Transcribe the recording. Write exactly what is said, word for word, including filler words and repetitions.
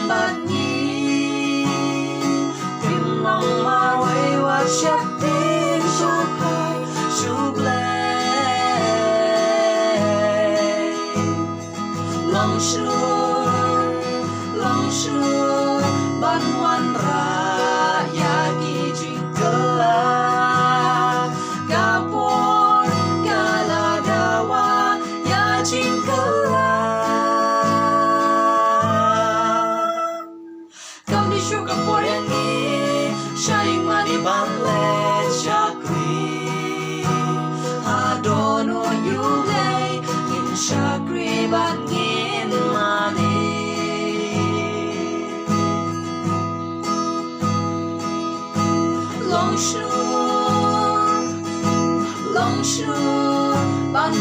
bad ngi. Ngim long marwei wat sheptieng sha u Blei, sha u Blei. Long shuh, long shuh ban wanrah ïa ki jingkylla. Ka por ka la dawa ïa jingkylla. Kam dei shuh ka por ïa ngi sha ïing mane ban leit shakri. Haduh ngi ïoh lei ngin shakri bad ngin mane. Long shuh, long shuh ban